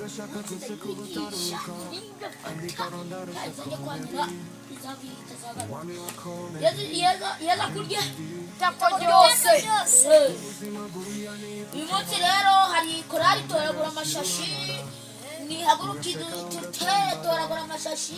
Yigisha izajya kwandura izagaruka. Yeza kurya Itako ryose. Uyu munsi rero hari korali Toragura Amashashi. Nihaguruke dutere, toragura amashashi.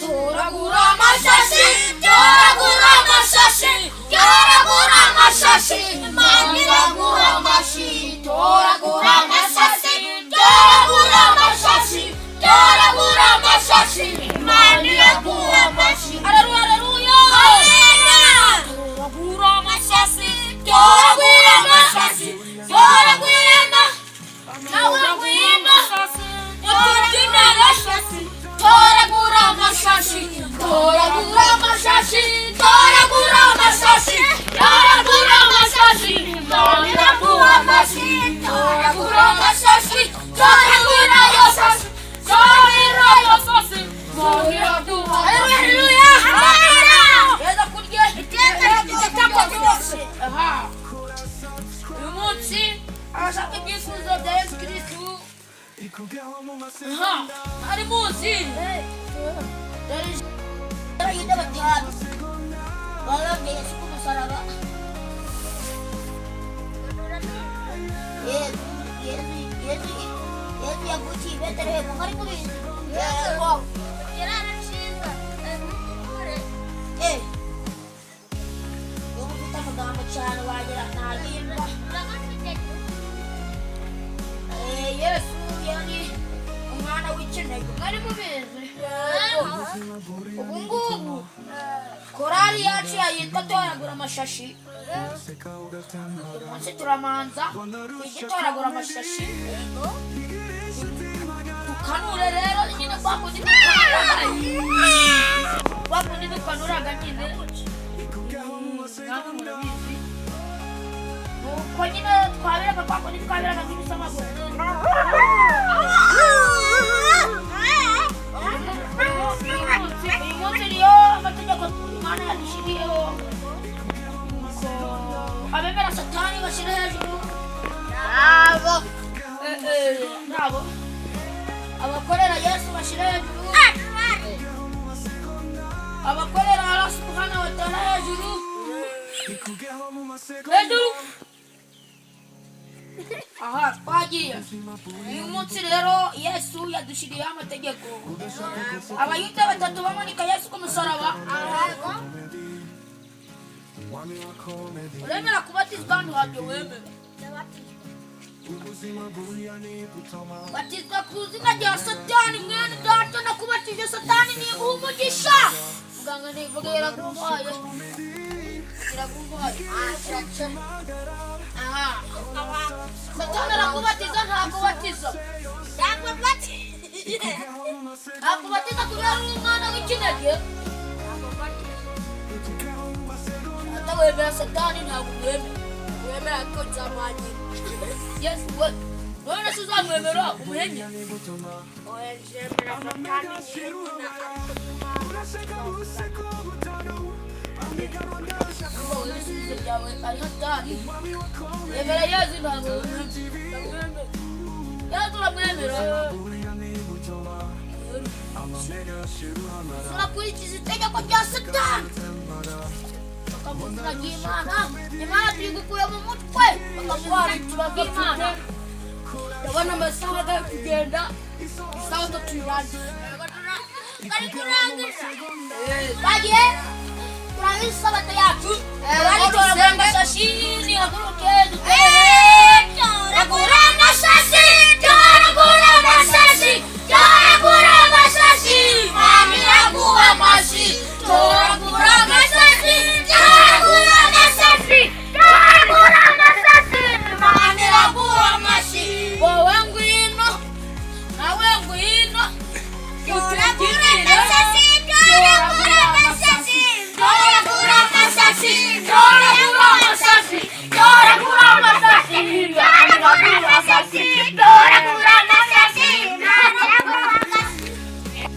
Toragura amashashi, toragura amashashi, toragura amashashi, Imana iraguha amashi. Toragura amashashi, toragura amashashi, toragura amashashi, Imana iraguha amashi. Aleluya, aleluya! Toragura amashashi, toragura amashashi, toragura toragura amashashi, toragura amashashi, toragura amashashi, toragura amashashi, toragura amashashi, Imana iraguha amashi. Toragura amashashi, toragura amashashi, toragura amashashi, Imana iraguha. Haleluya! Yeza kurya Itako ryose. Aha, uyu munsi abashaka ibyifuzo bya Yesu Kirisitu. Aha ari muzi dore Abayuda batanu babambye Yesu ku musaraba. Yesu, Yesu, Yesu, Yesu yavukiye i Betelehemu, mwari mubizi? Yego. Ubu ufite amagambo cyane wagira ntagimba. Yesu yari umwana w'ikinege, mwari mubizi? Ubu ngubu korali yacu yayitwa Toragura Amashashi. Uyu munsi turamanza igitoragura amashashi, tukanure rero nyine kwa kundi dukanuraga, kwa kundi dukanuraga nyine, namwe murabizi. Nuko nyine twaberaga kwa kundi twaberaga nk'ibisamagwe. Uyu munsi niyo amategeko Imana yadushyiriyeho ko abemera Satani bashyira hejuru. Abo. Nabo abakorera Yesu bashyira hejuru, abakorera Allah subhanahu wa ta'ala hejuru, hejuru. Aha twagiye. Uyu munsi rero Yesu yadushyiriyeho amategeko. Abayuda batatu bamanika Yesu ku musaraba. Uremera kubatizwa? Ntabyo wemera. Batizwa ku izina rya Satani. Mwene data, nakubatije, Satani niguha umugisha. Muganga nivuga iraguhaye, iraguhaye. Aha Satani arakubatiza? Ntakubatiza, ntakubatiza kubera uri umwana w'ikinege. Atawemera Satani ntabwo umwemera. Wemera ko nzamwakira. Yesu we none se uzamwemera umuhenye? Oya, nzemera Satani nyir'izina, ariko Ngo ibisubizo byawe ari hatari. Wemera Yesu? Ntabwo wemera Yesu. Uramwemera? Turakurikiza itegeko rya Satani bakamuvuga ry'Imana. Imana tuyigukuye mu mutwe, bakamuha bw'Imana. Ndabona amasaha ari kugenda, isaha zo tuyirangiza. Bari kurangiza, bagiye turangiza isabato yacu. Baritoragura amashashi.